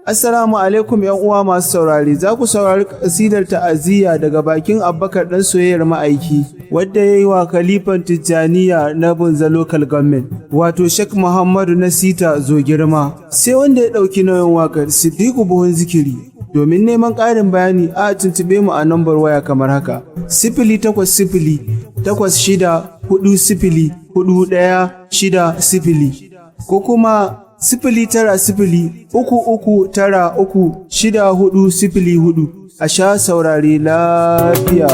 Assalamu alaikum ‘yan uwa masu saurari, za ku saurari kasidar ta'aziyya daga bakin Abubakar ɗan soyayyar ma'aiki, wadda ya yi wa Khalifan Tijjaniya na Bunza Local Government, wato Sheikh Muhammadu Nasita zo girma. Sai wanda ya ɗauki nauyin waƙar, Siddiqu Buhun Zikiri. Domin neman ƙarin bayani, a tuntuɓe mu a nambar waya kamar haka: 08086404160, ko kuma 09033936404. A sha saurare lafiya.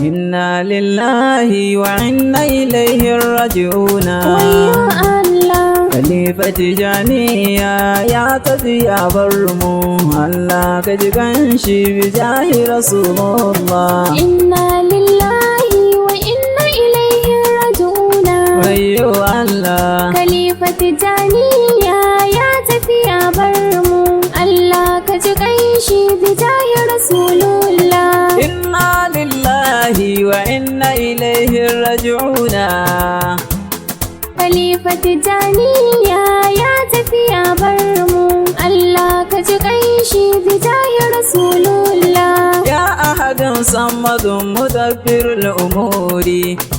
Inna lillahi wa inna ilaihi raji'una. Wayyo Allah. Khalifa Tijaniya ya tafi ya bar mu. Allah ka ji kanshi bi jahi Rasulullah. Inna lillahi wa inna ilaihi raji'una. Wayyo Allah. Khalifa Tijaniya ya tafi ya bar mu. Allah ka ji kanshi bi jahi Rasulullah. Inna lillahi wa inna ilaihi raji'una. Khalifa Tijaniya ya tafi ya bar mu. Allah ka ji kanshi bi jahi Rasulullah. يا أحد صمد مدبر الأمور،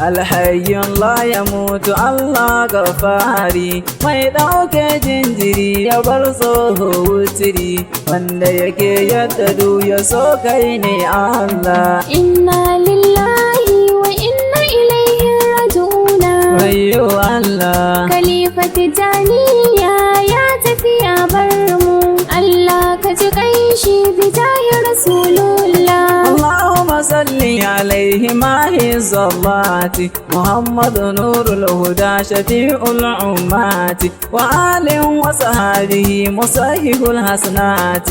الحي لا يموت، الله غفاري، mai ɗauke jinjiri ya bar tsoho wutiri, wanda yake yadda du ya so, kai ne Allah. Inna lillahi wa inna ilaihi raji'una. Wayyo Allah. Khalifa Tijaniya ya tafi ya bar mu. Allah ka ji kanshi bi jahi Rasulullah. اللهم صل عليه ما هي الصلاة، محمد نور الهدى شفيع الأمات، وآل وصحابه مصحح الحسنات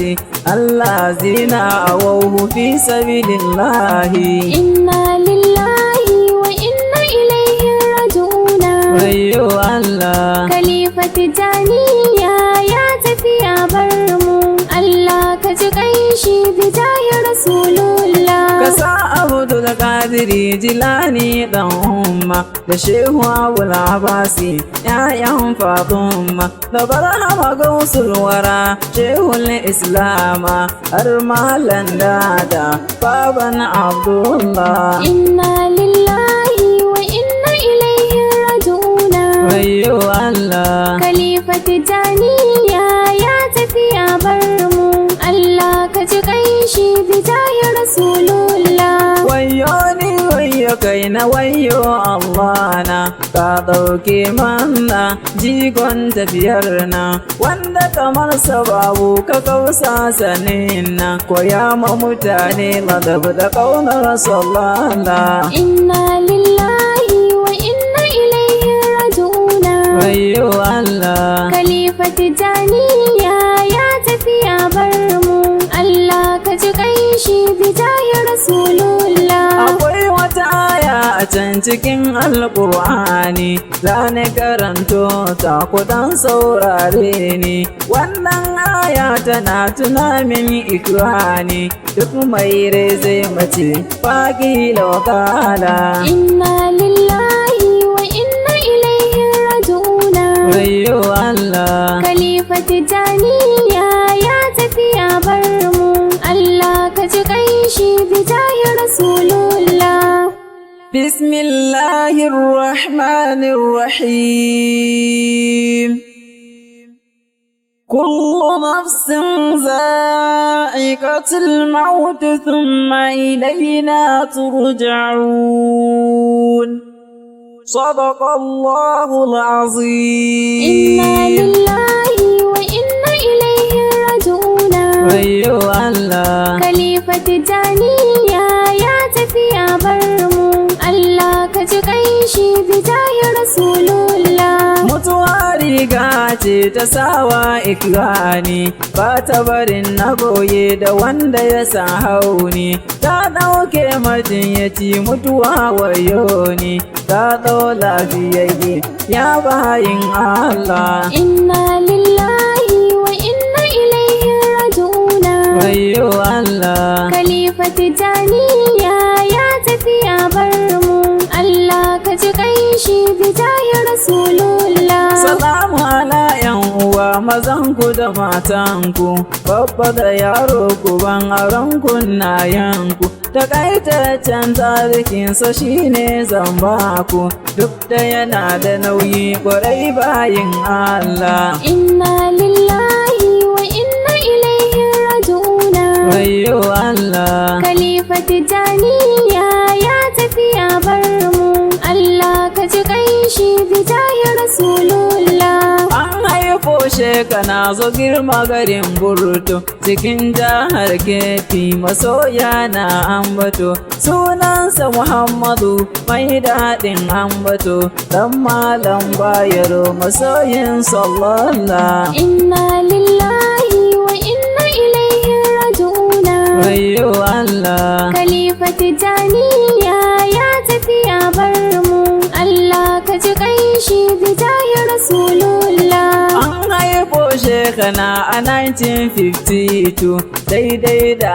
الذين أووه في سبيل الله. Inna lillahi wa inna ilaihi raji'una. Wayyo Allah. Khalifa Tijaniya ya tafi ya bar mu. Allah ka ji kanshi bi jahi Rasulullah. Kasa Abdul Qadiri Jilani dan umma, da Shehu Abul Abasi ‘ya'yan Fatima, da Barhama Gausul Wara Shehul Islama, har Malam Dada Baban Abdullah. Inna lillahi wa inna ilaihi raji'una. Wayyo Allah. Khalifa Tijaniya ya tafi ya bar mu. Allah ka ji kanshi bi jahi Rasulullah. Wayo ni, wayo kaina, wayo Allah na, ka ɗauke mana jigon tafiyar na, wanda kamar sababu ka kausa sanin na, koya ma mutane ladabi da ƙaunar sallallahu. Inna lillahi wa inna ilaihi raji'una. Wayo Allah. Khalifa Tijaniya ya tafi ya bar mu. Allah ka ji kanshi bi jahi Rasulullah. Akwai wata aya a can cikin Alƙur'ani, za ni karanto ta, kudan saurare ni. Wannan aya tana tuna min ikwani, duk mai rai zai mace, faƙi wakala. Inna lillahi wa inna ilaihi raji'una. Wayyo Allah. Khalifa Tijaniya ya tafi ya bar mu. Allah ka ji kanshi bi jahi Rasulullah. بسم الله الرحمن الرحيم. كل نفس ذائقة الموت ثم إلينا ترجعون. صدق الله العظيم. Inna lillahi wa inna ilaihi raji'una. Wayyo Allah. Khalifa Tijaniya ya tafi ya bar mu. Allah ka ji kanshi bi jahi Rasulullah. Mutuwa riga ce ta sawa ikwani, ba ta barin na goye da wanda ya sa hauni. Ta ɗauke majinyaci, mutuwa wayo ni, ta ɗau lafiyayye, ya bayin Allah. Inna lillahi wa inna ilaihi raji'una. Wayo Allah. Khalifa Tijaniya ya tafi ya bar mu. Allah ka ji kanshi bi jahi Rasulullah. Salamu ala yan uwa. Mazanku da matanku, babba da yaro ku ban aron kunnayenku. Takaitaccen tarihinsa shine zambaku, duk da yana da nauyi kwarai bayin Allah. Inna lillahi wa inna ilaihi raji'una. Wayyo Allah. Khalifa Tijjaniya ya tafi ya bar mu. Allah ka ji ƙanshi bijahi Rasulullah. An haifo shekana zo girma garin Burtu cikin jihar Kebbi, masoya na ambato. Sunansa Muhammadu mai daɗin ambato, dan malam Bayero masoyin sallallah. Inna lillahi wa inna ilaihi raji'una. Wayyo Allah. Khalifa Tijjaniya ya tafi ya bar mu. Allah ka ji ƙanshi bijahi Rasulullah. An haifo shekana a 1952, daidai da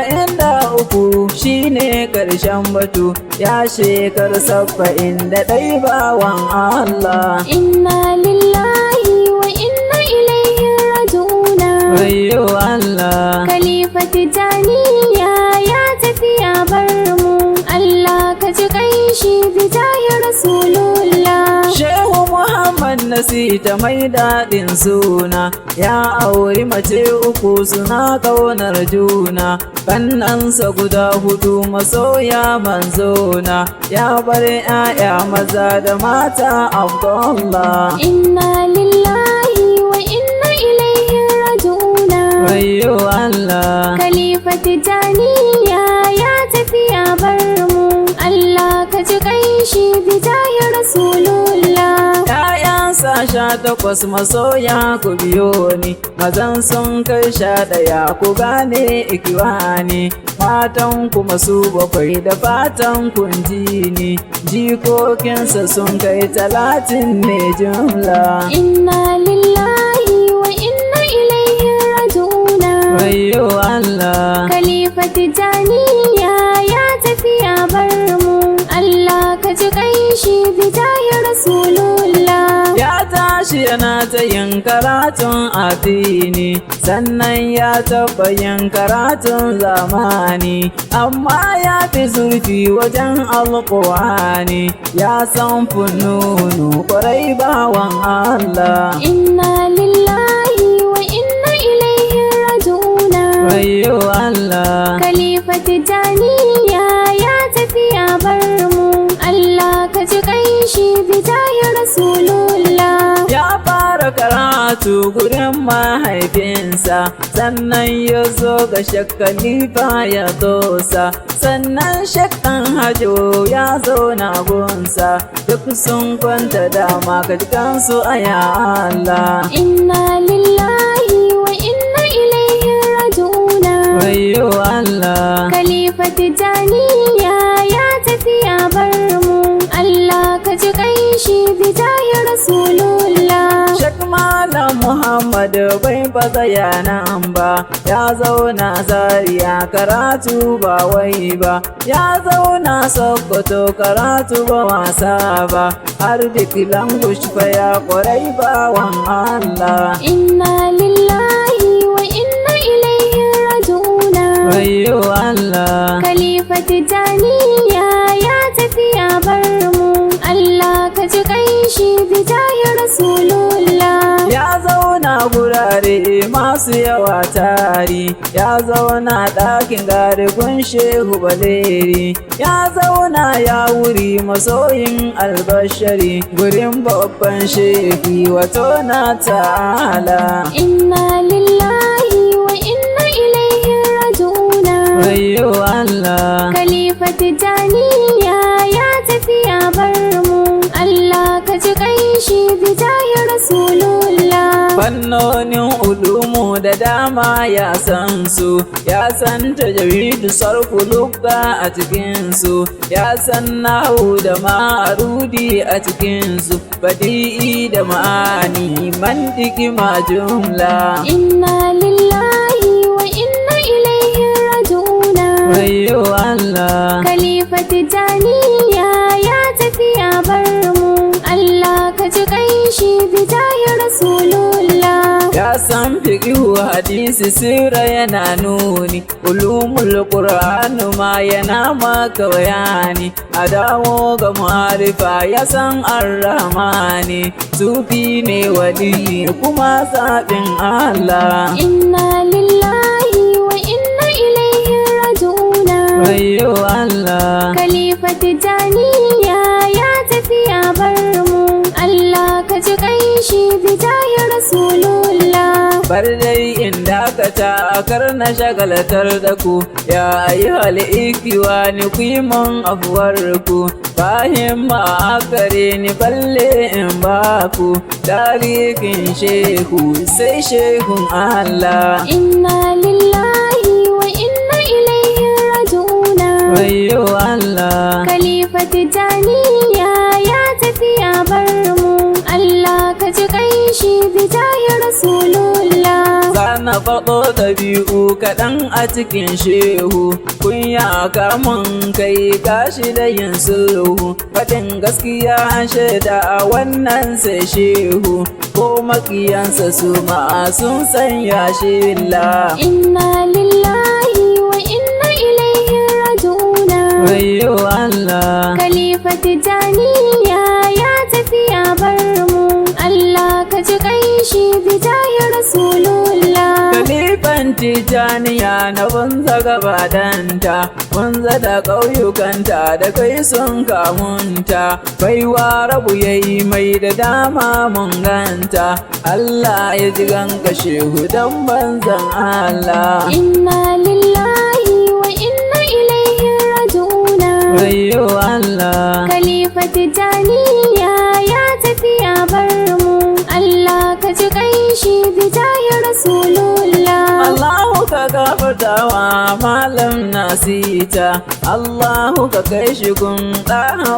1373 shine ƙarshen batu, ya shekar 71 bawan Allah. Inna lillahi wa inna ilaihi raji'una. Wayyo Allah. Khalifa Tijjaniya ya tafi ya bar mu. Allah ka ji ƙanshi bijahi Rasulullah. Shehu Muhammad Nasita mai daɗin suna, ya auri mace uku suna ƙaunar juna, kannansa guda hudu masoya manzona, ya bar 'ya'ya maza da mata Abdullah. Inna lillahi wa inna ilaihi raji'una. Wayyo Allah. Khalifa Tijjaniya ya tafi ya bar mu. Allah ka ji ƙanshi bijahi Rasulullah. ‘Ya'yansa 18 masoya ku biyo ni, mazan sun kai 11 ku gane ikiwani, matan kuma su bakwai da fatan kun ji ni, jikokinsa sun kai 30 ne jumla. Inna lillahi wa inna ilaihi raji'una. Wayyo Allah. Khalifa Tijjaniya ya tafi ya bar mu. Allah ka ji ƙanshi bijahi Rasulullah. Ya tashi yana ta yin karatun addini, sannan ya taɓa yin karatun zamani, amma ya fi zurfi wajen alƙur'ani, ya san fununu ƙwarai bawan Allah. Inna lillahi wa inna ilaihi raji'una. Wayyo Allah. Khalifa Tijjaniya ya tafi ya bar mu. Allah ka ji ƙanshi bijahi Rasulullah. Ya fara karatu gurin mahaifinsa, sannan ya zo ga Shek Khalifa ya dosa, sannan Shek ɗan Hajo ya zo na gunsa, duk sun kwanta dama ka ji kansu a ya Allah. Inna lillahi wa inna ilaihi raji'una. Wayyo Allah. Khalifa Tijjaniya ya tafi ya bar mu. Allah ka ji ƙanshi bijahi Rasulullah. Shek Malam Muhammad bai baza nan ba, ya zauna Zaria karatu ba wai ba, ya zauna Sokoto karatu ba wasa ba, har duk langush fa ya kwarai bawan Allah. Inna lillahi wa inna ilaihi raji'una. Wayyo Allah. Khalifa Tijjaniya ya tafi ya bar mu. Allah ka ji ƙanshi bijahi Rasulullah. Ya zauna gurare masu yawa tari, ya zauna ɗakin garigun Shehu Baleri, ya zauna ya wuri masoyin albashari, gurin babban shehi wato na ta'ala. Inna lillahi wa inna ilaihi raji'una. Wayyo Allah. Khalifa Tijjaniya ya tafi ya bar mu. Allah ka ji ƙanshi bijahi Rasulullah. Fannonin ulumu da dama ya san su, ya san tajwidu sarfu lugha a cikin su, ya san nahu da ma'arudi a cikin su, badi'i da ma'ani mantiki ma jumla. Inna lillahi wa inna ilaihi raji'una. Wayyo Allah. Khalifa Tijjaniya ya tafi ya bar mu. Allah ka ji ƙanshi bijahi Rasulullah. Ya san fiƙihu hadisi sira yana nuni, ulumul Qur'anu ma yana maka bayani, a dawo ga ma'arifa ya san arrahmani, sufi ne wali kuma zaɓin Allah. Inna lillahi wa inna ilaihi raji'una. Wayyo Allah. Khalifa Tijaniya ya tafi ya bar mu. Allah ka ji ƙanshi bijahi Rasulullah. Bar dai in dakata kar na shagaltar da ku, ya ayyuhal ikiwani ku yi mun afuwar ku, ba himma a gare ni balle in ba ku, tarihin shehu sai shehun Allah. Inna lillahi wa inna ilaihi raji'una. Wayyo Allah. Khalifa Tijaniya ya tafi ya bar mu. Allah ka ji ƙanshi bijahi Rasulullah. Zana faɗo ɗabi'u kaɗan a cikin shehu, kunya kamun kai gashi da yin sulhu, faɗin gaskiya an shaida a wannan sai shehu, ko makiyansa su ma sun sanya shila. Inna lillahi wa inna ilaihi raji'una. Wayyo Allah. Khalifa Tijaniya ya tafi ya bar mu. Allah ka ji ƙanshi bijahi Rasulullah. Khalifan Tijaniya na banza gabadanta, banza da ƙauyukanta da kai sun kamunta, baiwa rabu yayi mai da dama mun ganta, Allah ya ji ganka shehu dan banzan Allah. Inna lillahi wa inna ilaihi raji'una. Wayyo Allah. Khalifa Tijaniya ya tafi ya bar mu. Allah ka ji ƙanshi bijahi Rasulullah. Allahu ka gafartawa malam nasita, Allahu ka kai shi kun ɗaha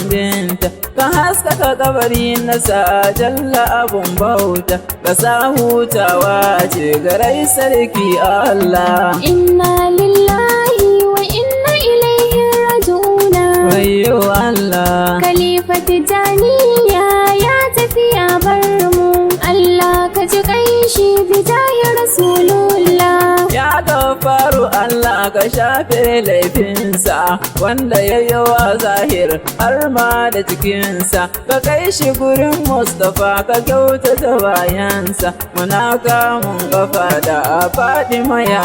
binta, ka haskaka kabari na sa jalla abun bauta, ka sa hutawa ce garai sarki Allah. Inna lillahi wa inna ilaihi raji'una. Wayyo Allah. Khalifa Tijaniya ya tafi ya bar mu. Allah ka ji ƙanshi bijahi Rasulullah. Ya gafaru Allah ka shafe laifinsa wanda ya yi wa zahir har ma da cikinsa, ka kai shi gurin Mustapha ka kyautata bayansa, muna kamun kafa da Fatima ya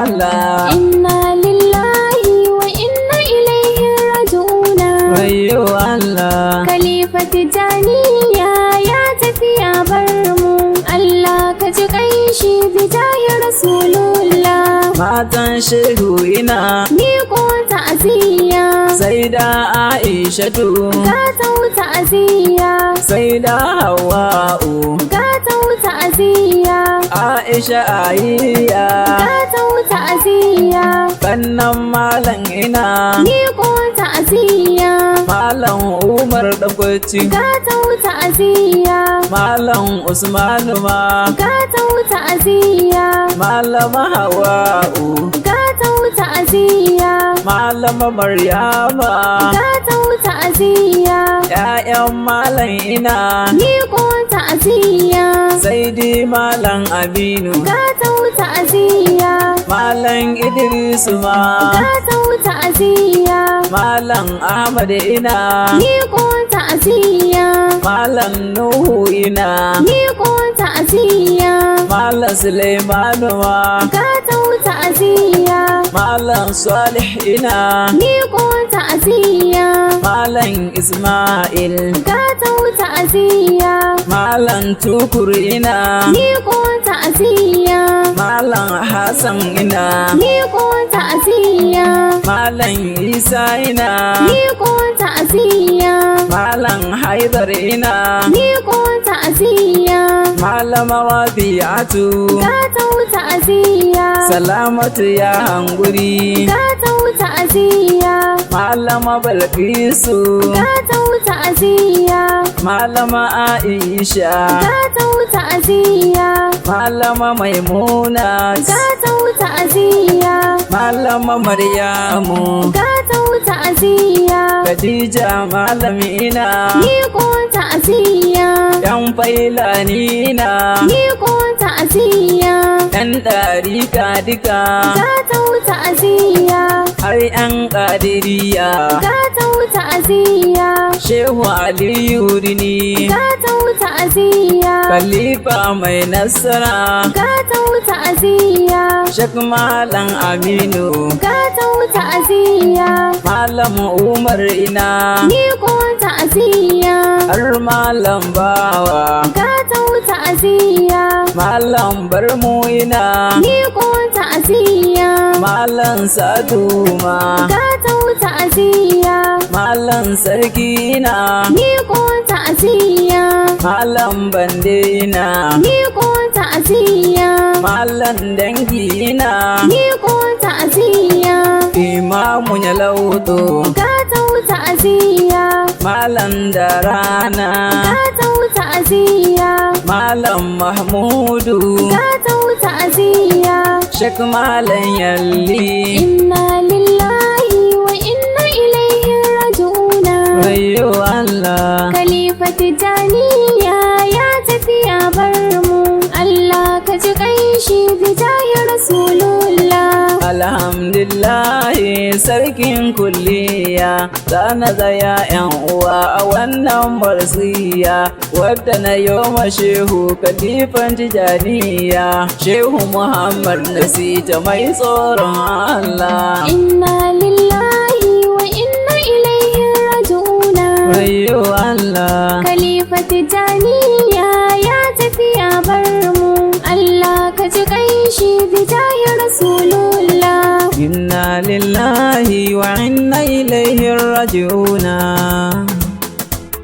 Allah. Inna lillahi wa inna ilaihi raji'una. Wayyo Allah. Khalifa Tijaniya ya tafi ya bar mu. Allah ka ji ƙanshi bijahi Rasulullah. Matan shehu ina Miƙo ta'aziyya. sai da Aishatu, Gatau ta'aziyya. sai da Hawwa'u, Gatau ta'aziyya. Aisha Ayiya, Gatau ta'aziyya. kannan malam ina Miƙo ta'aziyya. Malam Umar Ɗankwaci, Gatau ta'aziyya. Malam Usmanu ma, Gatau ta'aziyya. Malama Hawa'u, Gatau ta'aziyya. Malama Maryama, Gatau ta'aziyya. ‘ya'yan Malam ina, Miƙo ta'aziyya. sai dai Malam Aminu, Gatau ta'aziyya. Malam Idrisu ma, Gatau ta'aziyya. Malam Ahmad ina, Miƙo ta'aziyya. Malam Nuhu ina, Miƙo ta'aziyya. Malam Suleimanu ma, Gatau ta'aziyya. Malam Salih ina, Miƙo ta'aziyya. Malam Ismail, Gatau ta'aziyya. Malam Tukur ina, Miƙo ta'aziyya. Malam Hassan ina, Miƙo ta'aziyya. Malam Isa ina, Miƙo ta'aziyya. Malam Haidar ina, Miƙo ta'aziyya. Malama Rabi'atu, Gatau ta'aziyya. Salamatu ya hanguri, Gatau ta'aziyya. Malama Balkisu, Gatau ta'aziyya. Malama Aisha, Gatau ta'aziyya. Malama Malama Maimuna, Gatau ta'aziyya. Malama Maryamu, Gatau ta'aziyya. Khadija malamina, Miƙo ta'aziyya. Yan failanina, Miƙo ta'aziyya. Yan ɗarika duka, Gatau ta'aziyya. Har yan ƙadiriya. Gatau ta'aziyya. Shehu Aliyu Rini, Gatau ta'aziyya. Khalifa mai nasara, Gatau ta'aziyya. Shek Malam Aminu, Gatau ta'aziyya. Malam Umar ina, Miƙo ta'aziyya. Har Malam Bawa, Gatau ta'aziyya. Malam Barmu ina, Miƙo ta'aziyya. Malam Saduma, Gatau ta'aziyya. Malam Sarki ina, Miƙo ta'aziyya. Malam Bande ina, Miƙo ta'aziyya. Malam Dangi ina, Miƙo ta'aziyya. Imamu Nyalauto, Gatau ta'aziyya. Malam Darana, Gatau ta'aziyya. Malam Mahmudu, Gatau ta'aziyya. Shek Malam Yalli, Inna lillahi wa inna ilaihi raji'una. Wayo Allah. Khalifa Tijaniya ya tafi ya bar mu. Allah ka ji ƙanshi bijahi Rasulullah. Alhamdulillahi sarkin kulliya, zana tsaya yan uwa a wannan marsiya wadda na yi ma shehu kalifan Tijaniya, Shehu Muhammad Nasita mai tsoron Allah. Inna lillahi wa inna ilaihi raji'una. Wayo Allah. Khalifa Tijaniya ya tafi ya bar mu. Allah ka ji ƙanshi bijahi Rasulullah. Inna lillahi wa inna ilaihi raji'una.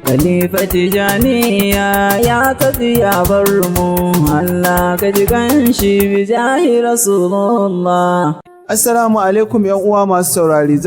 Khalifa Tijaniya ya tafi ya bar mu, Allah ka ji kanshi bi jahi Rasulullah. Assalamu alaikum yan uwa masu saurari.